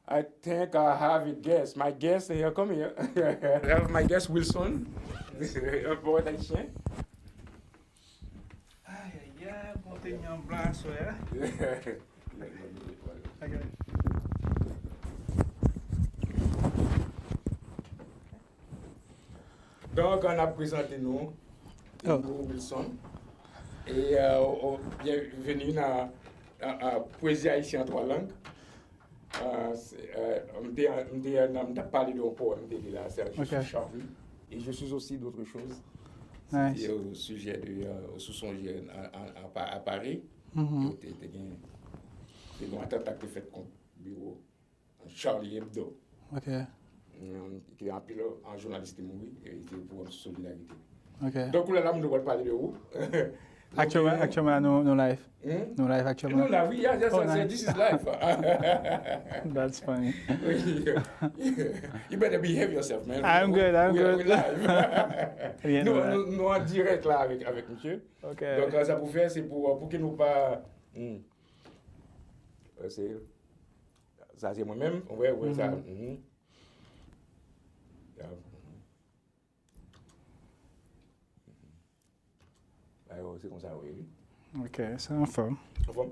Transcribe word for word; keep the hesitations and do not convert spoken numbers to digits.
I think I have a guest. My guest here, come here. I have my guest Wilson, un poète haïtien. Ay, ay, ay, bon, te gen yon blan aswè a. Ok. Donk, n ap prezante nou, oh, Hugo Wilson. E, euh, oh, bienvenue nan, nan, nan Pwezi Ayisyen an Twa Lang. Euh, se, euh, m te, m te, m t ap pale de yon powèm m te li la, se, je suis charmé. Et je suis aussi d'autres choses. Nice. C'était au sujet de, euh, sou sonje an, an, an, pa- a Paris. Mhm. Yo te, te gen, te gen yon atantat ki te fèt kont biwo Charlie Hebdo. Ok. Mm, ke anpil, an, jounalis te mouri, e se pou solidarite. Ok. Donk, kounye a la, m pral pale de ou. Aktyèlman, aktyèlman, la, nou, nou live. Hmm? Nou live aktyèlman. Nou live, wi, yeah, yeah, oh, nice. This is live. That's funny. You better behave yourself, man. I'm good, I'm good. We live. Nou, nou, nou an dirèk la avèk, avèk misye. Ok. Donk, sa pou fè, se pou, pou ke nou pa, hmm. Se, sa se mwen menm, ou wè, ou wè sa. Mhm. Mhm. Ya. Ayo, se konsa, wi, wi. Ok, se anfòm. Anfòm?